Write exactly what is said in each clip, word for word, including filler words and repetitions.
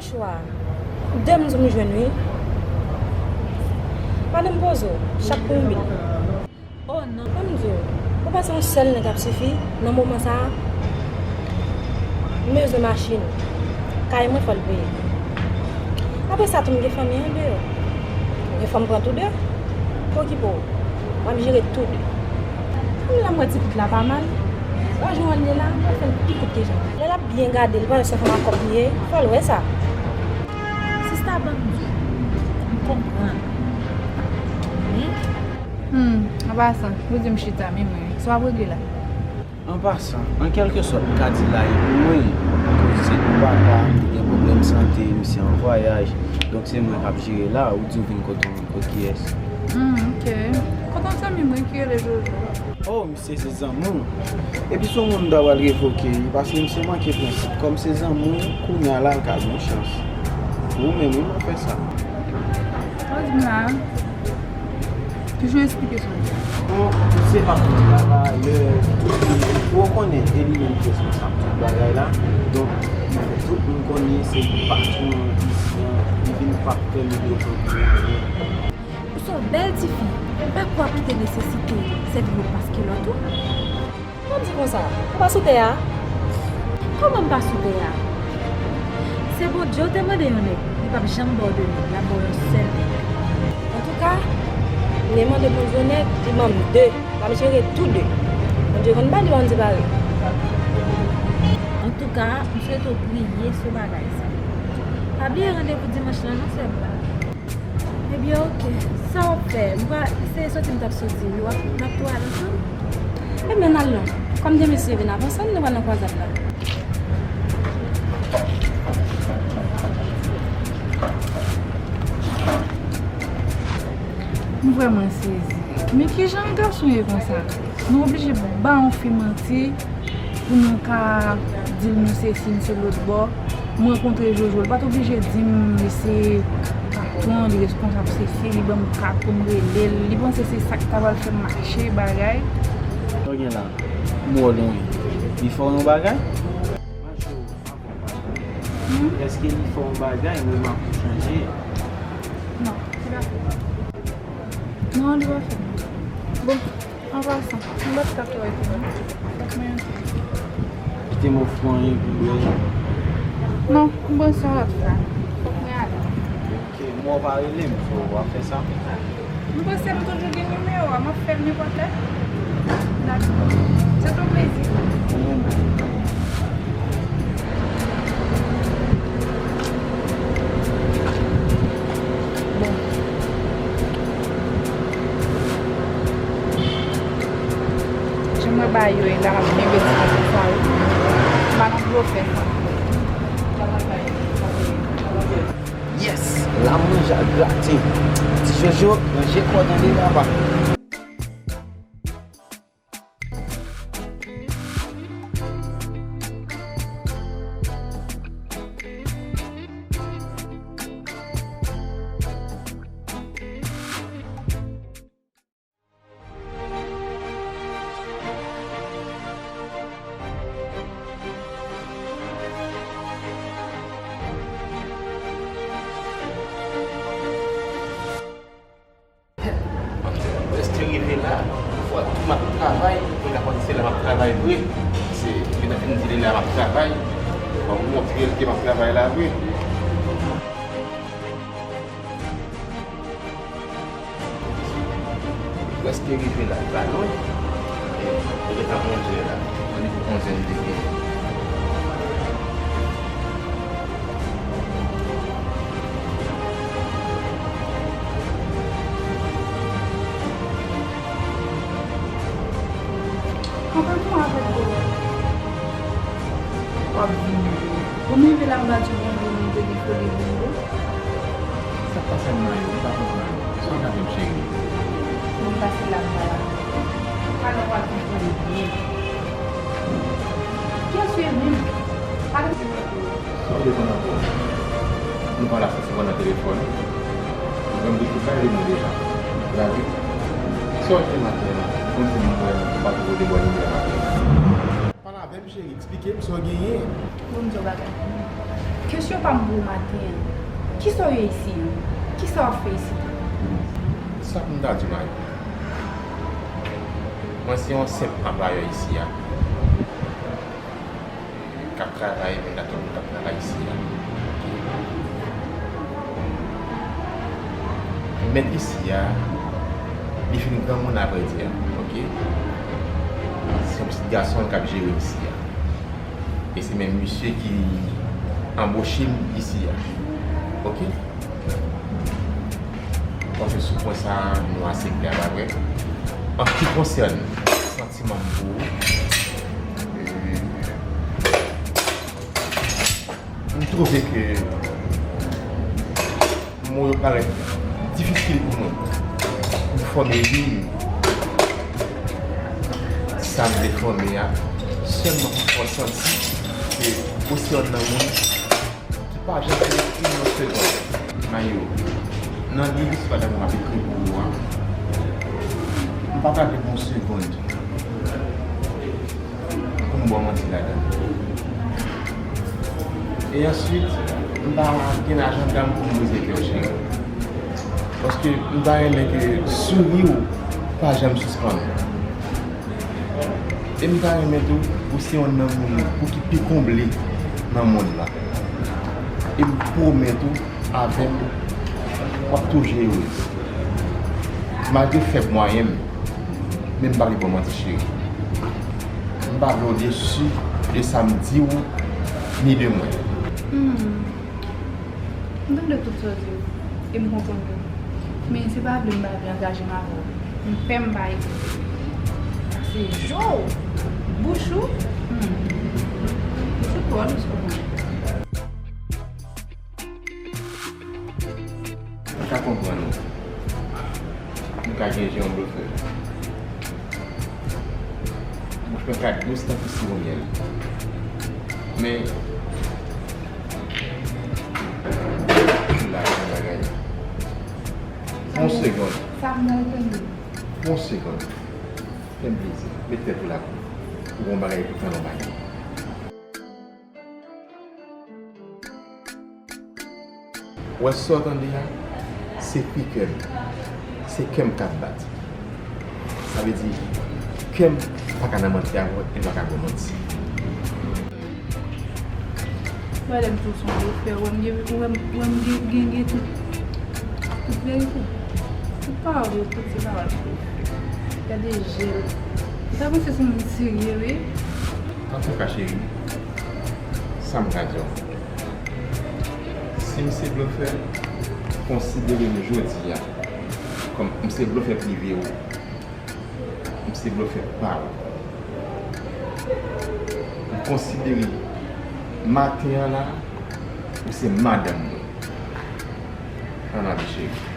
Chwa. De m di w m jwenn wi. Pa nan poze w, chak pou yon bil. Oh non. Ban m di w, ou panse yon sèl nèg ap sifi nan moman sa a? M bezwen machin. Kay mwen fò l peye. Apre sa tou m gen fanmi andeyò. M gen fanm pran tou de. Okipe w. M ap jere tou de. Kòm la m wè ti pitit la pa mal. Ou a jwenn l ye la, m ap fè l pi kout ke jan. Lè l ap byen gade l, pandan se fanm a kòb li ye, fò l wè sa. Sista ban m di w, m konprann. Men. Hmm, an pasan, ou di m chita, men mwen, sa w ap regle la? An pasan, an kèlke sòt, m ka di la e pou mwen, koz se pou papa m, li gen pwoblèm sante, misye an vwayaj, donk se mwen k ap jere la, ou di w vin kote w, vin kot kiyès? Hmm, ok. Kot yon zanmi mwen ki rele Jojo. Oh, misye se zanmi w. Epi se yon moun m ta pral revoke wi, paske misye manke prensip. Kòm se zanmi w, kounye a la l ka gen yon chans. Ou menm wi, m ap fè sa. Ou di m la. Toujou esplike sa w di a. Bon, se pa pou travayè, tout moun, ou konnen, e li menm ki responsab tout bagay la. Donk, tout moun konnen se li patwon an isi an, li vin pa pèmèt yo fè pou anyen. Ou se yon bèl tifi, ou pa kwè w ap kite nesesite sèvi w pase lòt ou? Kòman w di konsa? Ou pa sou tè a? Kòman m pa sou tè a? Se Bondye w te mande yon nèg, li p ap janm ba w de nèg, l ap ba w yon sèl nèg. Antouka, m te mande Bondye yon nèg, li ban m de. M ap jere tou de. Bondye konn ba li, Bondye bare. Antouka, m swete w priye sou bagay sa. Pa bliye randevou dimanch lan non, sè m. Ebyen, oke. Sa w ap fè? M va eseye soti, m t ap soti wi. W ap, n ap tou al ansanm? Ebyen, n al non. Kòm gen mesye vin avanse m, nou pral nan kwazad la. M vrèman sezi. Men ki jan gason ye konsa? Nou oblije ba yon fi manti pou nou ka di l nou sesi, n se lòtbò. M rankontre Jojo, li pa t oblije di m li se patwon, li responsab sesi, li ban m kat pou m rele l. Li panse se sa k ta pral fè m mache bagay. Sa w gen la? M wè w lwen. Li fè w yon bagay? Hmm? Èske li fè w yon bagay, menm ap chanje? Non, li pa fè. Non, li pa fè. Bon, an pasan, m pa t ka fè w epi non. Fòk mwen antre. Kite m ofri w anyen pou bwè. Non, m pran sa yon lòt fwa. Fòk mwen ale. Ok, m wè w pa rele m, so w ap fè sa? M panse m toujou gen nimewo a, m ap fè l nenpòt lè. Dakò. Se yon plezi. Bon. Jan mwen ba yo e la, m ap byen bèl sa pou sa yo. M pa nan blofè sa. Yes! La manje a graten. Ti Jojo, ranje kò w tande papa. Lè m te rive la, fò m ap travay, pou l ka panse se la m ap travay vre. Se, li ta fin di li la m ap travay, fò m montre l ke m ap travay la vre. Prèske rive la, li pa lwen. E, li gentan manje la. Randevou onz è li te genyen. Anpil pou avèk ou. W ap vini. Bon, m rive la, m pa di w bonjou, m te gen foli bonjou. Sa k pase m nan yo, m pa konprann. Sa w gade m, cheri? Moun pase la, m pa la. Alò, w ap vin foli byen. Kiyès ou ye menm? Sa w bezwen nan kò w? Nou pa la sesi pandan telefòn. Ou konn de tout bagay de mwen deja. Gade. Sa w te maten an? Ou konn se mwen, ou pa twouve de bòn imè maten an. Pale avè Cheri, eksplike m sa w genyen. Bon, m di w bagay. Kesyon pa m pou w maten an. Kisa w ye isi an? Kisa w ap fè isi? Sa pou m ta di w, Mayo? Mwen se yon senp anplwayè isi a. K ap travay menm jan tout moun k ap travay isi a. Mèt isi a, li fin granmoun, avrèdi, oke? Se yon pitit gason k ap jere isi a. E se menm misye ki anboche m isi a. Oke? Panse sou pwen sa a, nou ase klè, pa vre? An se ki konsène santiman m pou ou, euh, m twouve ke mo yo parèt difisil pou mwen pou fòme liy sa m vle fòme a, sèlman pou fè w santi ke ou se yonn nan moun ki pa janm rete yon segonn. Mayo, nan liv istwa damou m ap ekri pou ou a, m pa prale yon segonn pou m ba w manti ladan. E answit, m pa gen ajanda m pou m brize kè w, cheri. Paske m ta renmen ke souri w pa janm sispann. E m ta renmen tou, ou se yonn nan moun pou ki pi konble nan mond la. E m pwomèt ou, avè m, w ap toujou erez. Malgre fèb mwayen m, men m pa vle ba w manti, cheri. M pa vle w desi de sa m di w, ni de mwen. Hmm. M tande tout sa w di yo, e m konprann tou. Men se pa vle m pa vle angaje m avè w. M pè m pa egziste. Se jan w, bouch ou, hmm, bouch ou twò dous pou mwen. M ka konprann ou. M ka gen je yon blofè. Bouch mwen ka dous tankou siwo myèl. Men, la, yon bagay. Yon segonn. Sa m nan tande. Yon segonn. Fè m plezi. Met tèt ou la pou ou. Ou gon bagay pou fè nan bagay. Ou wè sa w tande a, se kri kè m. Se kè m k ap bat. Sa vle di, kè m pa ka nan manti avè w, e m pa ka ba w manti. Wè lè m di w se yon blofè, ou wè m gen, ou wè m, ou wè m gen, gen, gen tout, tout verite. Tout pawòl yo, tout se pawòl blofè. Gade je l. Ou ta panse se yon moun serye, wi. Antouka, cheri, sa m ka di w. Si m se blofè, konsidere m jodi a kòm m se blofè prive w. M se blofè pa w. M konsidere maten an la, ou se madanm mwen. Ann ale, cheri.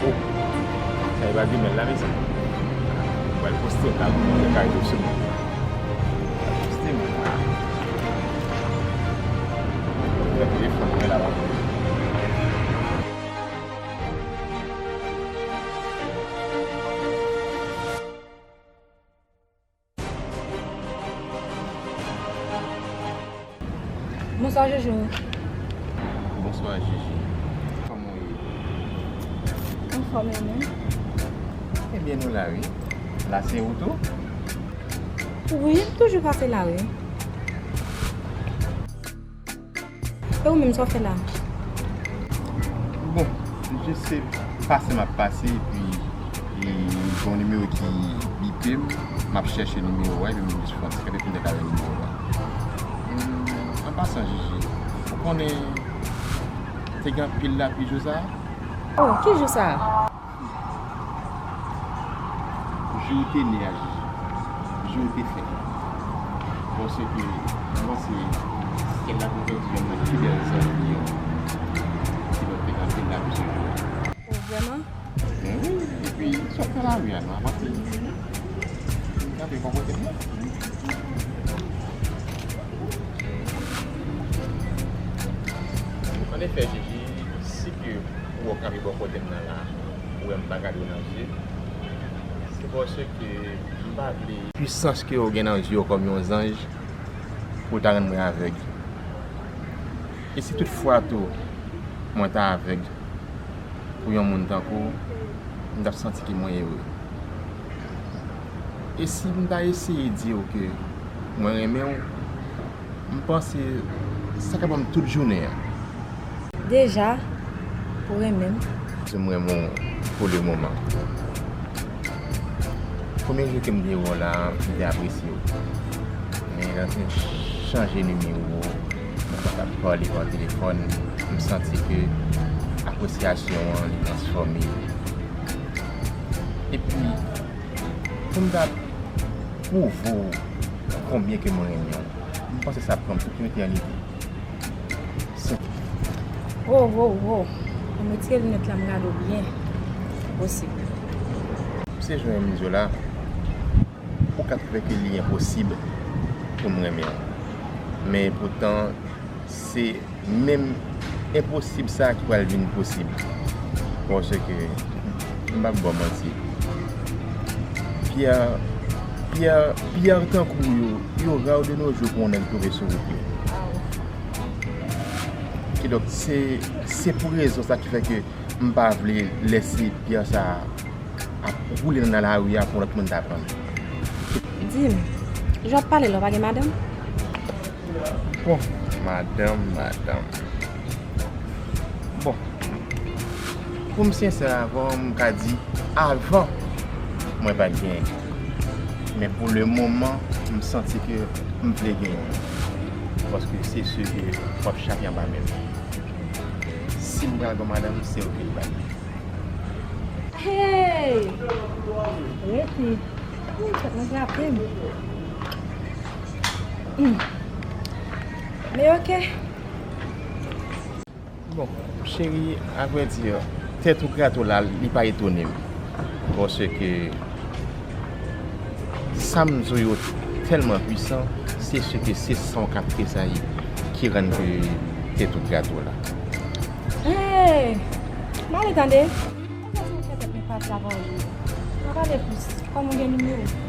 Oh, sa e pa grimèl la, mezanmi. Mwen pral poste l la pou mwen fè kare sou mwen. Mwen pral poste mwen la. Mwen telefòn mwen la, pa. Bonswa, Jojo. Bonswa, Jiji. Kòman w ye? Anfòm, e ou menm? Ebyen, nou la, wi. La, se ou tou? Wi, m toujou pase la, wi. E ou menm, sa w fè la? Bon, m jis se pase m ap pase, epi, e, gen yon nimewo ki bipe m, m ap chèche nimewo a, epi m jis fè yon ti kanpe pou m te ka wè nimewo a. Hmm, an pasan, Jiji, ou konnen te gen anpil lapli jou sa a? Oh, ki jou sa a? Jou ou te ne a, Jiji. Ou te fè. Paske, mwen panse, kèl la pou jodi a, mwen pi bèl zanmi an ki lòt te kanpe la pou se jou. O, vrèman? Men wi, epi, sa w fè lari a, non? Apati, kanpe bò kote m nan. An efè, Jiji, si ke ou wè w kanpe bò kote m nan la, ou wè m pa gade w nan je, se paske m pa vle pwisans ke w gen nan je w kòm yon zanj pou w ta rann mwen avèg. E si tout fwa tou mwen ta avèg pou yon moun tankou w, m t ap santi ke mwen ere. E si m ta eseye di w ke mwen renmen w, m panse sa ka ban m tout jounen an. Deja, ou renmen m? Si m renmen w pou le moman. Premye jou ke m te wè w la, m te apresye w. Men lè m te chanje nimewo, nou pa t ap pale pa telefòn, m santi ke apresyasyon an, li transfòme. Epi, pou m ta pwouve w konbyen ke mwen renmen w, m panse sa ap pran m tout yon etènite. Sen- Wo, wo, wo. Ann retire linèt la, m gade w byen. Posib. Se jan m di w la, ou ka twouve ke li enposib pou m renmen w. Men poutan, se menm enposib sa a ki pral vin posib. Paske, m p ap ba w manti. Pyè, pyè, pyè tankou w yo, yo ra de nos jours pou yon nèg twouve sou wout yo. Kidonk, se, se pou rezon sa ki fè ke m pa vle lèse pyè sa a ap woule nan lari a pou yon lòt moun ta pran l. Di m, jan w ap pale la, w pa gen madanm? Bon, madanm, madanm. Bon, pou m sensè avè w, m ka di, avan, mwen pa t genyen. Men pou le moman, m santi ke m vle genyen. Paske se si ke m ap chape anba men m. Si m pral gon madanm, se ou ki l pral ye. Hey! Rete. Wi, fèt mwen frape m. Hmm. Men oke. Bon, cheri, avrèdi, tèt ou grate w la, li pa etone m. Paske sa m di w yo tèlman pwisan, se si ke se san w k ap tresayi ki rann ke tèt ou grate w la. Hey! M ale tande. Poukisa w fè tèt mwen pase avè w? N a pale plis. Kòman w gen nimewo?